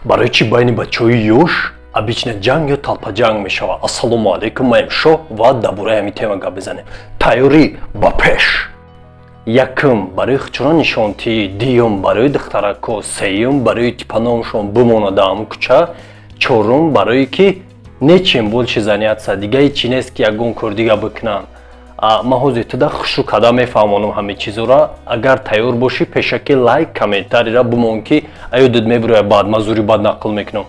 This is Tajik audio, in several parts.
Барои чӣ байни бачаҳои ёш обычно ҷанг ё талпаҷанг мешавад? Ассалому алайкум, маем Шоҳ ва дар бораи ҳамин тема гап мезанем. Тайёрӣ, ба пеш. Якум, барои хучона нишонтӣ, дуюм, барои духтарако, сеюм, барои типа номшон бимонад дар ҳамун кӯча, чорум, барое ки нечем больше заняться, дига ҳечи нест ки ягон кор дига бикунанд. Ман ҳозир туда хушрӯ карда мефаҳмонам ҳамин чизора. Агар тайёр бошӣ, пешаки лайк, комментарийра бимон, ки аёдат мебирояд, баъд ман зури бад нақл мекунам.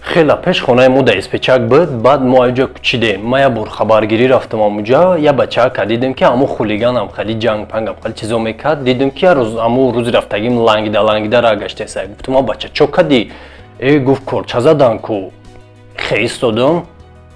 Хела пеш хонаи мо дар Испечак буд, баъд мо аҷо кучидем. Ман як бор хабаргирӣ рафтам амуҷа, як бачаака дидем, ки ҳамо хулиганам, хеле ҷанг-пангам, хеле чизо мекард. Дидем, ки як рӯз ҳамо рӯзи рафтагим лангида лангида ра гаштеса. Гуфтам: «А бача, чо кардӣ?» Э, гуфт, корча задан ку. Хе истодам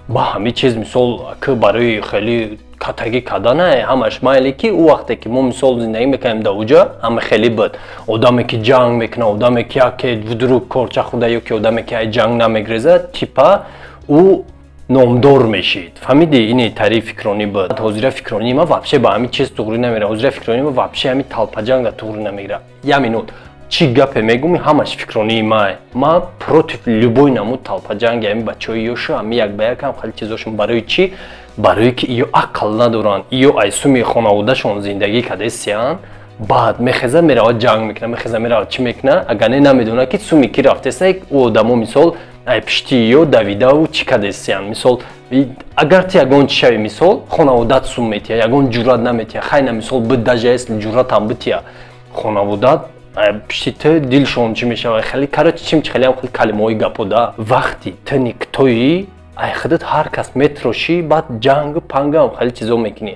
ба ҳамин чиз. Мисол, ки барои хеле катагӣ кардана ҳамаш майли, ки ӯ вақте ки мо, мисол, зиндагӣ мекардем дар уҷа, ҳама хеле буд: одаме ки ҷанг мекунад, одаме ки яке вдруг корча хӯрда, ё ки одаме ки ай ҷанг намегрезад, типа ӯ номдор мешид. Фаҳмидӣ? Ини таърифи фикронӣ буд. Ҳозира фикронии ма вообще ба ҳамин чиз туғрӣ намерад. Ҳозира фикронии ма вообще ҳамин талпаҷанга туғрӣ намегирад. Як минут, чӣ гапе мегӯм, ҳамаш фикронии май. Ман против любой намуд талпаҷанги ҳамин бачаҳои ёшу, ҳами як ба якам хеле чизошон. Барои чӣ? Барое ки ё ақл надоранд, ё айсуми хонаводашон зиндагӣ кардесиянд. Баъд мехеза, меравад, ҷанг мекунад, мехеза, меравад, чӣ мекунад, агар не намедонад, ки суми ки рафтеса. Ӯ одамо, мисол, ай пишти ё давидаву чӣ кардесиянд. Мисол, агар ти ягон чӣ шави, мисол, хонаводат сум метия, ягон ҷуръат наметия. Хайна, мисол, бид, даже если ҷуръатам бития, хонаводат пишти ту дилшон чӣ мешавад. Хеле, короче, чим хелеам хеле калимаҳои гапо да. Вақти ту никтоӣ, ай худат ҳар кас метрошӣ, баъд ҷангу пангам хеле чизо мекунӣ.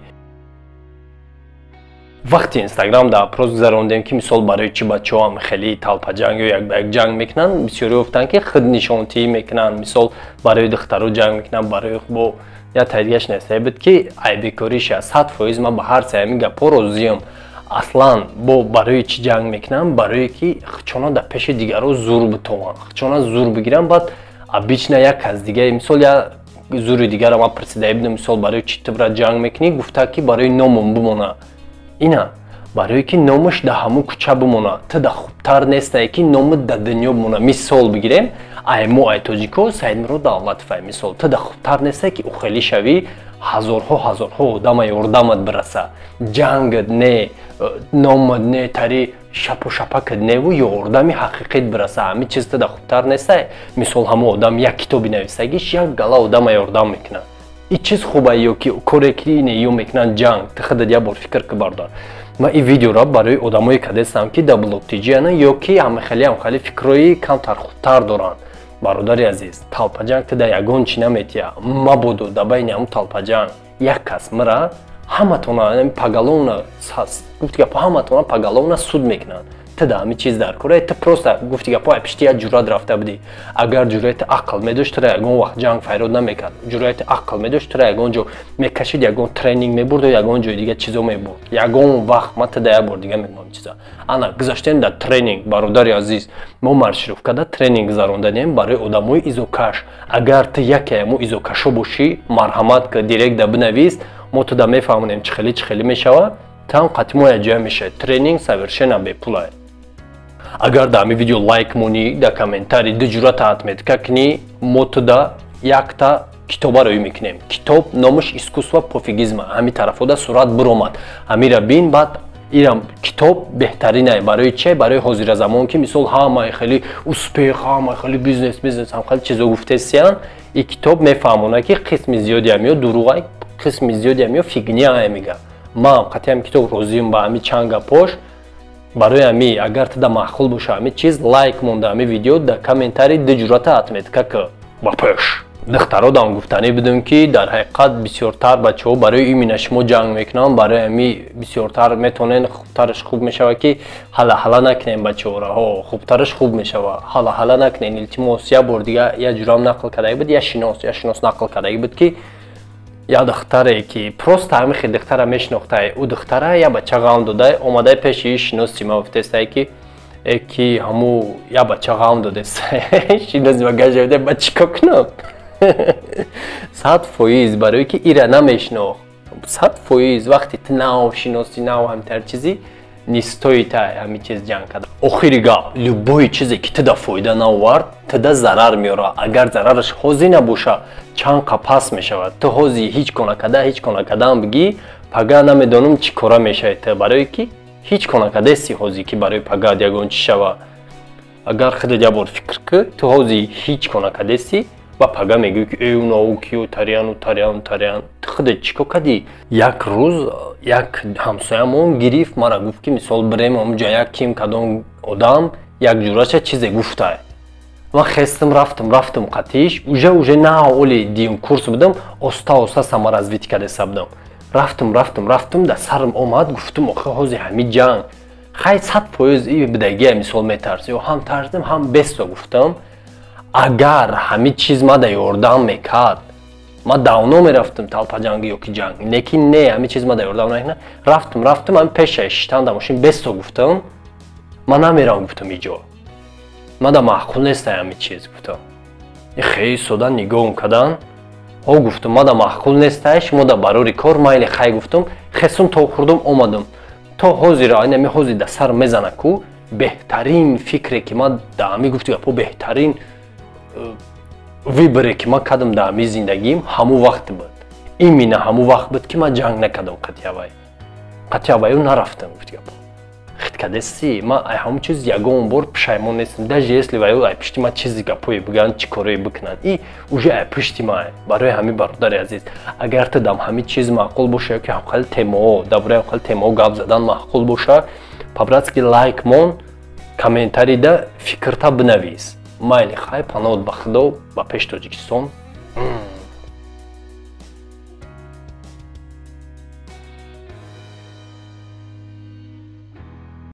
Вақти Инстаграм дар опрос гузарондем, ки, мисол, барои чӣ бачаҳоам хеле талпаҷанг ё як ба як ҷанг мекунанд, бисёриҳо гуфтанд, ки худнишонтиӣ мекунанд, мисол, барои духтаро ҷанг мекунанд, барои бо як тайдигаш нестае буд, ки айбекориша. 100% ман ба ҳар се ҳамин гапҳо розиям. Аслан бо барои чӣ ҷанг мекунанд? Барое ки хучона дар пеши дигарро зур битованд, хучона зур бигиранд. Баъд обычно як кас дига, мисол, як зури дигара ман пурсида будам, мисол, барои чӣ ту бра ҷанг мекунӣ? Гуфта, ки барои номам бимона. Ина, барое ки номаш дар ҳамун кӯча бимона. Ту да хубтар нестае, ки номат дар дунё бимона? Мисол бигирем, ай мо, ай тоҷико, Саидмурод Давлатов ай. Мисол, ту да хубтар нестае, ки ӯ хелӣ шавӣ, ҳазорҳо ҳазорҳо одама ёрдамат бираса, ҷангат не, номат не, тари шапу шапакат неву ёрдами ҳақиқит бираса? Ҳамин чиз ту да хубтар нестае? Мисол, ҳамон одам як китоби нависагиш як гала одама ёрдам мекунад. Ин чиз хуба ё ки коре ки не ё мекунанд ҷанг? Ту худат як бор фикр ки, бародар. Ман ин видеоро барои одамое кардастам, ки дар блоктиҷиана ё ки ҳамахеле ҳамхеле фикрҳои камтар хубтар доранд. Бародари азиз, талпаҷанг ту дар ягон чӣ наметия. Мабодо дар байни ҳамун талпаҷанг як кас мира, ҳаматона поголовно, гуфти гапо, ҳаматона поголовно суд мекунанд. Ту дар ҳамин чиз дар кора, ту просто, гуфти гапо, пишти як ҷуръат рафта будӣ. Агар ҷуръати ақл медошт, тура ягон вақт ҷанг файрод намекард. Ҷуръати ақл медошт, тура ягон ҷо мекашид, ягон тренинг мебурд ё ягон ҷои дига чизо мебурд. Ягон вақт ман ту да як бор дига мегӯям чиза. Ана гузаштем дар тренинг. Бародари азиз, мо маршировкада тренинг гузаронданем барои одамои изокаш. Агар ту яке мо изокашо бошӣ, марҳамат, ки директ да бинавис, мо ту да мефаҳмонем, чӣ хеле, чӣ хеле мешавад. Там қати мо якҷоя мешавад. Тренинг совершенно бепулае. Агар дар ҳамин видео лайк монӣ, дар комментарий ду ҷуръата отметка кунӣ, мо туда якта китоба рӯй мекунем. Китоб номаш «Искусство пофигизма». Ҳамин тарафода сурат биромад, ҳамира бин. Баъд ирам китоб беҳтаринае. Барои че? Барои ҳозира замон, ки, мисол, ҳамаи хеле успех, ҳамаи хеле бизнес, бизнес, ҳам хеле чизо гуфтесиян. И китоб мефаҳмонад, ки қисми зиёди ҳамиё дурӯғай, қисми зиёди ҳамиё фигня мега. Ман қатъи ҳами китоб розиам ба ҳами чанд гапош. Барои ҳами, агар туда маъқул боша ҳами чиз, лайк монда ҳами видео, дар комментарий ду ҷуръата отметка ки. Ба пеш. Духтародам гуфтанӣ будем, ки дар ҳақиқат бисёртар бачаҳо барои имина шумо ҷанг мекунанд. Барои ҳами бисёртар метавонен, хубтараш хуб мешавад, ки ҳала-ҳала накунем бачаҳоро. Ҳо, хубтараш хуб мешавад, ҳала-ҳала накунем, илтимос. Як бор дига як ҷурам нақл кардаги буд, як шинос нақл кардаги буд, ки як духтаре, ки просто ҳамин хел духтара мешинохтай, ӯ духтара як бача ғам додай, омадай пеши шиноси ма, гуфтестай, ки ҳаму як бача ғам додест. Шиноси ма гажавда: «Ба чӣ кор кунам?» 100%, барое ки ира намешинохт. 100%, вақте ту нав шиносӣ, нав ҳамтар чизи. Не стоит ҳами чиз ҷанг кардан. Охири гап: любое чизе, ки туда фоида наовард, туда зарар меорад. Агар зарараш ҳозир набоша, чанд қа пас мешавад. Ту ҳозир ҳеҷ кор накарда, ҳеҷ кор накардаам бигӣ, пага намедонам чӣ кора мешавед ту, барое ки ҳеҷ кор накардаести ҳозир, ки барои пагаат ягон чӣ шава. Агар худат як бор фикр кӣ, ту ҳозир ҳеҷ кор накардаести ва пага мегӯӣ, ки э, унау киё тарияну тарияну тариян. Ту худат чӣ кор кардӣ? Як рӯз як ҳамсоямон гирифт мара, гуфт, ки мисол бирем омҷа, як ким кадом одам як ҷурача чизе гуфтай. Ман хестам, рафтам, рафтам қатиш. Уже на оли дуюм курс будам, оста оста саморазвитие кардеса будам. Рафтам, рафтам, рафтам, дар сарам омад, гуфтам: охи, ҳозир ҳами ҷанг хай 100% и бидагия. Мисол, метарс ё ҳам тарсидам, ҳам бесто. Гуфтам: агар ҳами чиз мада ёрдам мекард, ман давно мерафтам талпаҷангӣ ё ки ҷанг. Лекин не, ҳами чиз мада ёрдам намекунад. Рафтам, рафтам, ҳами пеша шиштан дар мошин, бесто гуфтам: ман намерам, гуфтам, иҷо мада маъқул нест ҳами чиз, гуфтам. Хеле сода нигоҳум кардан. Ҳо, гуфтам, мада маъқул нестай, шумо да барори кор майли, хай, гуфтам. Хесум, то хӯрдум, омадам. То ҳозир инами ҳозир да сар мезана ку беҳтарин фикре, ки ман да ҳами гуфти гапо, беҳтарин выбор е, ки ман кардам дар ҳами зиндагиим, ҳамун вақт буд, именно ҳамун вақт буд, ки ман ҷанг накардам қатиавай, қатиаваю нарафтам. Гуфти гапо, хит кадеси, ман ай ҳамун чиз ягон бор пушаймон нестам. Даже если ваю ай пишти ман чизи гапое бигӯянд, чӣ корое бикунанд, и уже ай пишти ман. Барои ҳамин, бародари азиз, агар ту дам ҳамин чиз маъқул боша ё ки ҳамхели темао, дар бораи ҳамхели темао гап задан маъқул боша, по-братски лайк мон, комментарий да фикрта бинавис. Майли, хай, паноҳ ба Худо, ба пеши Тоҷикистон.